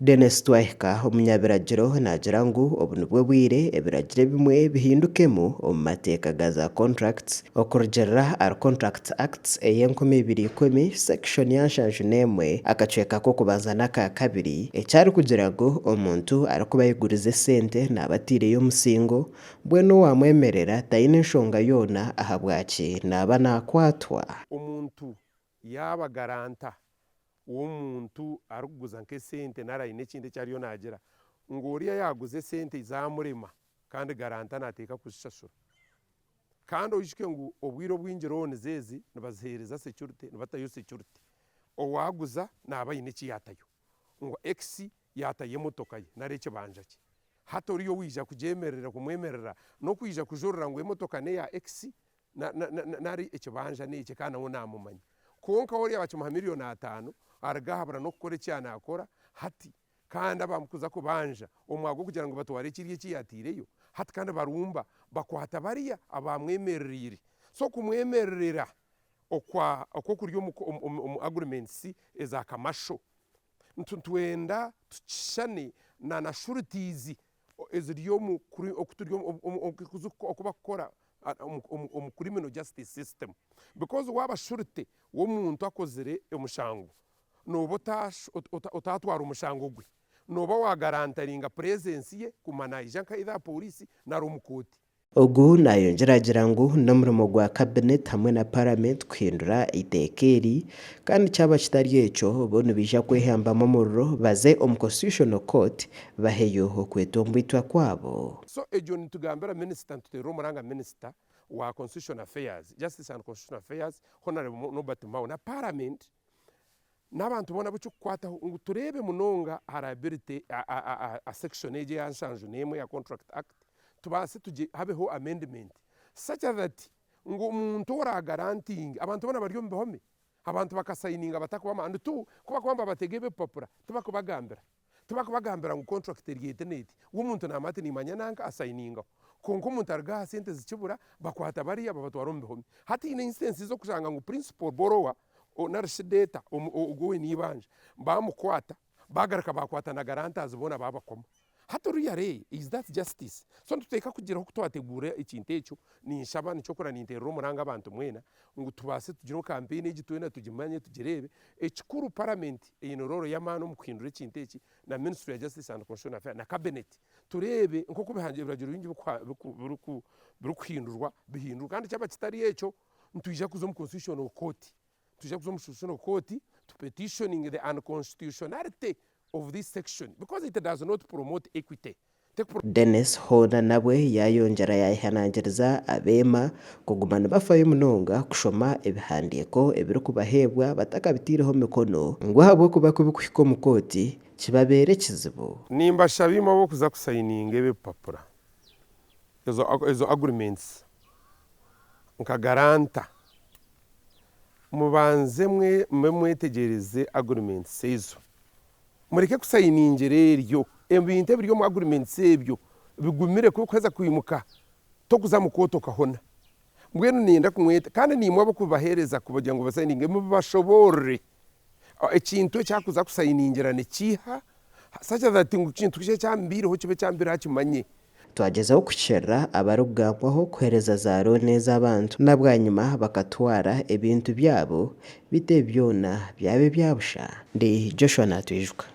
Denis Twahika omunyabiragiro naagira ngu obu nibwo bwire ebiragiro ebimwe bihindukemu omu mateeka ga za contracts okurugiirira ahari Contracts Act ey'enkumi 2010 section ya 71 akacweka k'okubanza n'aka kabiri eki arikugira ngu omuntu arikuba ayegurize esente naaba ataireyo omusingo mbwenu owamwemerera taine nshonga yoona ahabwaki naaba nakwatwa. Omuntu yaaba garanta w'omuntu arikuguza nk'esente nari aine ekindi eki ariyo naagira, ngu oriya yaaguza esente zaamurema kandi garanta naateeka kuzishashura. Kandi oijuke ngu obwire obwingi loans ezi nibaziheereza security, nibatayo security. Owaaguza naaba aine eki yaatayo, ngu X yaatayo emotoka ye nari ekibanja kye. Hati oriya owaija kugyemerera kumwemerera n'okwija kujurira ngu emotoka n'eya X nari ekibanja n'ekye kandi nawe naamumanya. Kwonka oriya bakimuha miriyoni ataano aruga aha abura n'okukora eki yaanakora hati kandi abamukuza kubanja omu gw'okugira ngu batware kiriya eki yaataireyo hati kandi barumba bakwata bariya abaamwemerereire. So okumwemererera okwa oku okuri omu agreements eza kamasho nitwenda tukishushane na na sureties eziri omu oku barikukora omu criminal justice system because waaba surety w'omuntu akozire omushango nooba otaatwara omushango gwe, nooba waagarantaringa presence ye kuguma naija nka either aha pooriisi nari omu kooti. Ogu nayongyera agira ngu n'omurimo gwa Cabinet hamwe na Paramenti kuhindura eiteeka eri kandi kyaba kitari ekyo bo nibaija kwehambamu omuriro baze omu Constitutional Court baheyo okwetomboitwa kwabo. So egyo nitugambira minisita nituteerera omuranga minisita wa Constitutional Affairs, Justice and Constitutional Affairs, Honourable Norbert Mao na Paramenti n'abantu boona abu kirikukwataho ngu tureebe munonga aha liability aha section egyo eya 71 eya Contract Act tubaase tugye habeho amendment such that ngu omuntu oragarantinge abantu boona bari omu bihome abantu bakasayininga batakubamanya and two ku barikuba nibabatega ebi ebipapura tibakubagambira Tibakubagambira ngu contract eri eti n'eti. We omuntu naamanya ati niimanya nanka asayiningaho. Kwonka omuntu aruga aha sente zikibura, bakwata bariya babatwara omu bihome. Hati haine instance z'okushanga ngu principal borrower nari shi debtor ogwo oine eibanja baamukwata, baagaruka baakwata na guarantors boona baabakoma. Hati oriya re, is that justice? So nituteekwa kugira oku twateguura ekintu ekyo, ninshaba nikyo okura ninteerera omuranga abantu mwena ngu tubaase tugire campaign egi twena tugimanye tugireebe. Ekikuru Paramenti eine role y'amaani omu kuhindura ekintu eki na Ministry ya Justice and Constitutional Affairs na Cabinet tureebe nk'oku ebiragiro bingi birikuhindurwa bihindurwe kandi kyaba kitari ekyo nitwija kuza omu Constitutional Court, nitwija kuza omu Constitutional Court tu petitioning the unconstitutionality of this section because it does not promote equity. Denis hoona nabwe yaayongyera yaayehanangiriza abeema kuguma nibafayo munonga kushoma ebihandiiko ebirikubaheebwa batakabitaireho mikono ngu ahabw'okuba kubikuhika omu kooti kibabeere ekizibu. Nimbashaba imwe ab'okuza kusayininga ebi ebipapura, ezo ezo agreements nka guarantor, mubanze mube mwetegyereze agreements ezo. Mureke kusayiningira eryo. Ebintu ebiri omu agreements ebyo bigumire ku orikuheza kwimuka tokuza mu kooti okahona. Mbwenu niinyenda kumweta kandi niimwe ab'okubaheereza kugira ngu basayininge mubashoboorore ekintu eki arikuza kusayiningira nikiiha such that ngu ekintu ki ekyamubaireho kibe ekyamubaireho akimanye. Twagyezaho kuhikiirira abarikugambwaho kuheereza za looni ez'abantu na bwanyima bakatwara ebintu byabo beitu ebi byona byaba ebya busha. Ndi Joshua Natwijuka.